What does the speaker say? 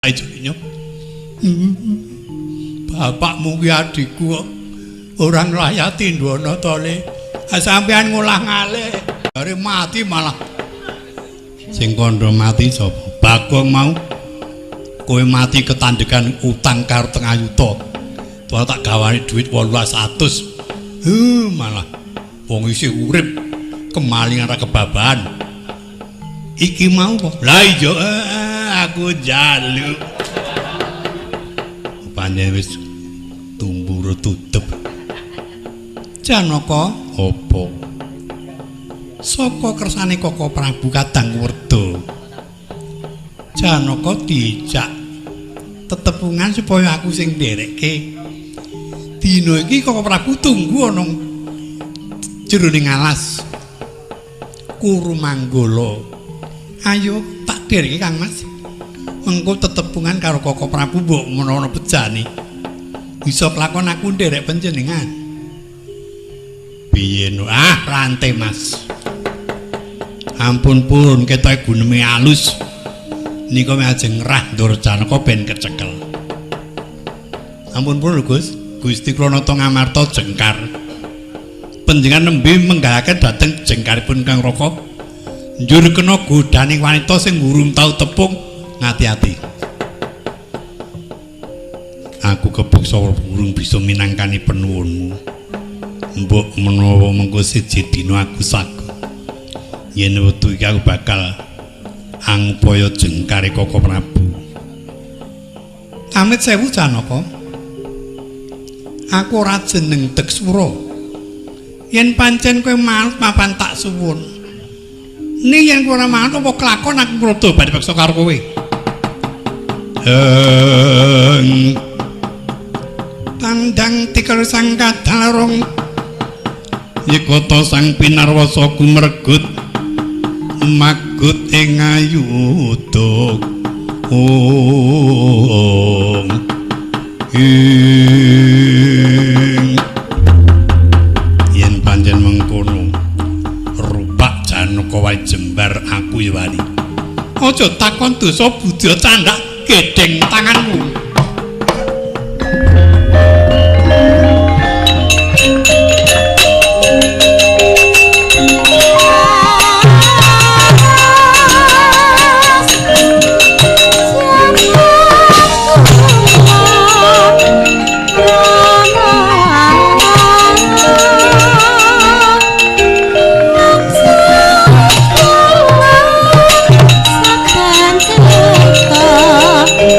Ayo. Bapakmu ki adikku kok ora nglayati ndono to le. Sampean ngolah-ngalih. Bare mati malah sing kandha mati sapa? Bagong mau kowe mati ketandekan utang karo tengah yuta. Tuwa tak gawani dhuwit 1800. Malah wong isih urip kemalingan ra kebabahan. Iki mau kok. Lah iya aku njaluk. Pancen wis tumbur tutup. Janaka apa? Saka kersane Koko Prabu Kadang Werda. Janaka dijak tetepungan supaya aku sing nderekke. Dina iki Koko Prabu tunggu ana jroning alas Kurumanggala. Ayo tak dereke Kang Mas. Mengko tetepungan karo Koko Prabu mbok menawa bejane. Bisa kelakon aku nderek panjenengan. Piye no? Ah, rante Mas. Ampun purun ketoke guneme alus. Nika ajeng ngrah Durjanaka ben kecekel. Ampun purun Gus. Gusti kula nata ngamarta jengkar. Panjenengan nembe menggahaken dhateng jengkaripun Kang Raka. Njur kena godhaning wanita sing urung tau tepung ngati-ati. Aku kepeksa urung bisa minangkani penuwunmu. Mbok menawa mengko siji dina aku sagu. Yen wektu iki aku bakal angupaya jengkare Koko Prabu. Amit sewu Janaka. Aku ora jeneng Deksura. Yen pancen kowe manut papan tak suwun. Ning yen kowe ora manut apa kelakon aku ngrada badhe peksa karo kowe. Tandang tikel sang kadarung Yekata sang pinarwasa gumergut magut ing ayuda. Om ing yen pancen mengkono rupak Janaka wae jembar aku ya wani. Aja takon dosa budya candhak gedheng tanganmu.